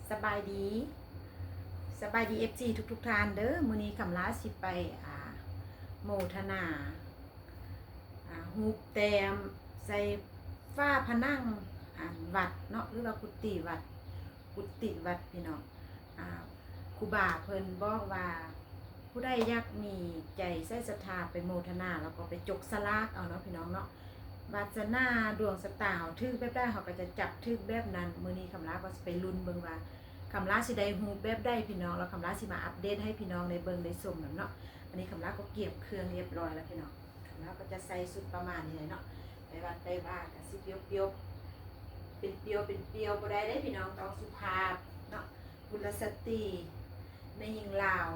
ສະບາຍດີ ສະບາຍດີ ເອັຟຊີ ທຸກໆທ່ານເດີ. ມື້ນີ້ຄຳລາຊິໄປ ອ່າ ໂມທະນາ ອ່າ ຮູບແຕ້ມໃສ່ຝາຜະໜັງ ອັນ ວັດເນາະ ຫຼືວ່າກຸຕິວັດ ກຸຕິວັດພີ່ນ້ອງ. ອ່າ ຄູບາເພິ່ນບອກວ່າ ຜູ້ໃດຢາກມີໃຈໃສ່ສັດທາໄປໂມທະນາ ແລ້ວກໍໄປຈົກສະຫຼາກເອົາເນາະພີ່ນ້ອງເນາະ. ວາສະໜາດວງຊະຕາເຮົາຖືກແບບໃດ ເຮົາກໍຈະຈັບຖືກແບບນັ້ນ. ມື້ນີ້ຄຳລາກໍຊິໄປລຸ້ນເບິ່ງວ່າ ຄຳລາຊິໄດ້ຮູບແບບໃດພີ່ນ້ອງ ແລ້ວຄຳລາຊິມາອັບເດດໃຫ້ພີ່ນ້ອງໄດ້ເບິ່ງໄດ້ຊົມນຳເນາະ. ອັນນີ້ຄຳລາກໍກຽມເຄື່ອງຮຽບຮ້ອຍແລ້ວພີ່ນ້ອງ. ຄຳລາກໍຈະໃສ່ຊຸດປະມານນີ້ແຫຼະເນາະ ໄປວັດໄປວາກໍຊິປຽວໆ ເປັນປຽວເປັນປຽວບໍ່ໄດ້ເດ້ພີ່ນ້ອງ ຕ້ອງສຸພາບເນາະ. ກຸລະສະຕີ ແມ່ຍິງລາວ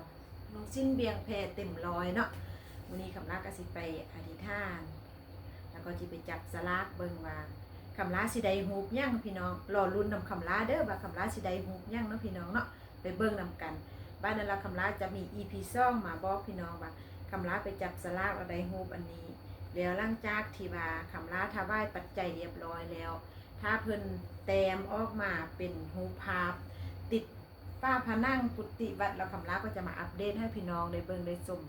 ນຸ່ງສິ້ນບຽງແພເຕັມຮ້ອຍເນາະ. ມື້ນີ້ຄຳລາກໍຊິໄປອະທິຖານ ແລ້ວກໍຊິໄປຈັບສະຫຼາກເບິ່ງວ່າ ຄຳລາຊິໄດ້ຮູບຫຍັງພີ່ນ້ອງ. ລໍລຸ້ນນຳຄຳລາເດີວ່າຄຳລາຊິໄດ້ຮູບຫຍັງເນາະພີ່ນ້ອງເນາະ. ໄປເບິ່ງນຳກັນ. ບາດນັ້ນລະຄຳລາຈະມີ ອີພີສອງ ມາບອກພີ່ນ້ອງວ່າ ຄຳລາໄປຈັບສະຫຼາກແລ້ວໄດ້ຮູບອັນນີ້. ແລ້ວຫຼັງຈາກທີ່ວ່າຄຳລາຖວາຍປັດໄຈຮຽບຮ້ອຍແລ້ວ ຖ້າເພິ່ນແຕ້ມອອກມາເປັນຮູບພາບ ຕິດຝາຜະໜັງກຸຕິວັດ ແລ້ວຄຳລາກໍຈະມາອັບເດດໃຫ້ພີ່ນ້ອງໄດ້ເບິ່ງໄດ້ຊົມ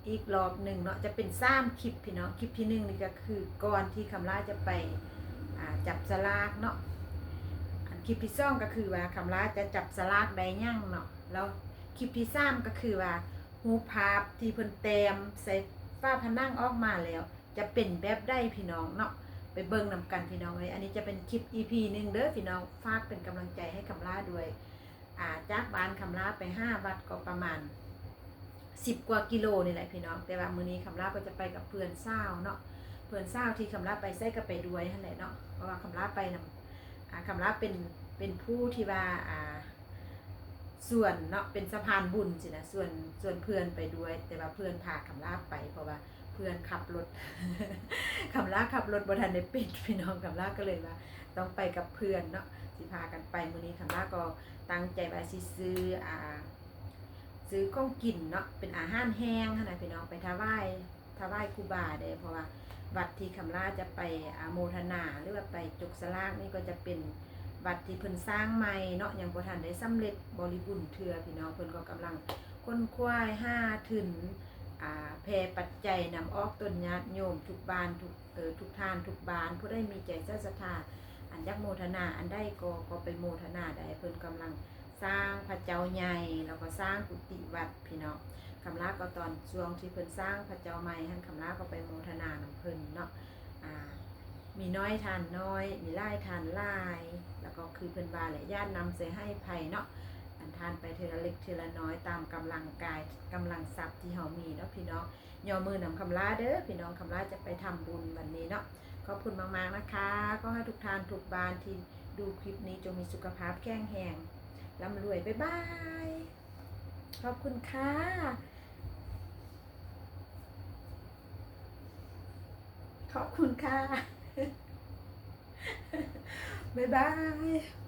ອີກລອບໜຶ່ງເນາະ. ຈະເປັນສາມຄລິບພີ່ນ້ອງ. ຄລິບທີໜຶ່ງນີ້ກໍຄືກ່ອນທີ່ຄຳລາຈະໄປ ອ່າ ຈັບສະຫຼາກເນາະ. ອັນຄລິບທີສອງກໍຄືວ່າຄຳລາຈະຈັບສະຫຼາກໄດ້ຫຍັງເນາະ. ແລ້ວຄລິບທີສາມກໍຄືວ່າຮູບພາບທີ່ເພິ່ນແຕ້ມໃສ່ຝາຜະໜັງອອກມາແລ້ວ ຈະເປັນແບບໃດພີ່ນ້ອງເນາະ. ໄປເບິ່ງນຳກັນພີ່ນ້ອງເອີຍ. ອັນນີ້ຈະເປັນຄລິບ ອີພີໜຶ່ງເດີພີ່ນ້ອງ. ຝາກເປັນກຳລັງໃຈໃຫ້ຄຳລາດ້ວຍ. ອ່າ ຈາກບ້ານຄຳລາໄປຫາວັດກໍປະມານສິບກວ່າກິໂລນີ້ແຫຼະພີ່ນ້ອງ. ແຕ່ວ່າມື້ນີ້ຄຳລາກໍຈະໄປກັບເພື່ອນສາວເນາະ. ເພື່ອນສາວທີ່ຄຳລາໄປໃສກໍໄປດ້ວຍຫັ້ນແຫຼະເນາະ ເພາະວ່າຄຳລາໄປນຳ ອ່າ ຄຳລາເປັນ ເປັນຜູ້ທີ່ວ່າ ອ່າ ຊວນເນາະ ເປັນສະພານບຸນຊີ້ນະ ຊວນ ຊວນເພື່ອນໄປດ້ວຍ. ແຕ່ວ່າເພື່ອນພາຄຳລາໄປ ເພາະວ່າເພື່ອນຂັບລົດ ຄຳລາຂັບລົດບໍ່ທັນໄດ້ເປັນພີ່ນ້ອງ. ຄຳລາກໍເລີຍວ່າຕ້ອງໄປກັບເພື່ອນເນາະ ຊິພາກັນໄປ. ມື້ນີ້ຄຳລາກໍຕັ້ງໃຈວ່າຊິຊື້ ອ່າ ຊື້ຂອງກິນເນາະ ເປັນອາຫານແຫ້ງຫັ້ນນະພີ່ນ້ອງ ໄປຖວາຍ ຖວາຍຄູບາເດ້. ເພາະວ່າວັດທີ່ຄຳລາຈະໄປ ອາ ໂມທະນາ ຫຼືວ່າໄປຈົກສະຫຼາກນີ້ ກໍຈະເປັນວັດທີ່ເພິ່ນສ້າງໃໝ່ເນາະ ຍັງບໍ່ທັນໄດ້ສຳເລັດບໍລິບູນເທື່ອພີ່ນ້ອງ. ເພິ່ນກໍກຳລັງຂົນຂວາຍຫາທຶນ ອາ ແຜ່ປັດໄຈນຳອອກຕົນຍາດໂຍມທຸກບ້ານ ທຸກ ເອີ ທຸກທ່ານທຸກບ້ານ. ຜູ້ໃດມີໃຈໃສ່ສັດທາ ອັນຢາກໂມທະນາອັນໃດກໍ ກໍໄປໂມທະນາໄດ້. ເພິ່ນກຳລັງ ສ້າງພະເຈົ້າໃຫຍ່ ແລ້ວກໍສ້າງກຸຕິວັດພີ່ນ້ອງ. ຄຳລາກໍຕອນຊ່ວງທີ່ເພິ່ນສ້າງພະເຈົ້າໃໝ່ຫັ້ນ ຄຳລາກໍໄປໂມທະນານຳເພິ່ນເນາະ. ອາ ມີນ້ອຍທານນ້ອຍ ມີຫຼາຍທານຫຼາຍ ແລ້ວກໍຄືເພິ່ນວ່າແຫຼະ ຢາດນຳໃສ່ໃຫ້ໃຜເນາະ. ອັນທານໄປເທື່ອລະເລັກເທື່ອລະນ້ອຍ ຕາມກຳລັງກາຍກຳລັງຊັບທີ່ເຮົາມີເນາະພີ່ນ້ອງ. ຍໍມືນຳຄຳລາເດີພີ່ນ້ອງ. ຄຳລາຈະໄປທຳບຸນວັນນີ້ເນາະ. ຂອບຄຸນມາກໆນະຄະ. ຂໍໃຫ້ທຸກທ່ານທຸກບ້ານທີ່ ດູຄລິບນີ້ຈົ່ງມີສຸຂະພາບແຂງແຮງ ລ່ຳລວຍ. ບາຍບາຍ. ຂອບຄຸນຄ່ະ. ຂອບຄຸນຄ່ະ. ບາຍບາຍ.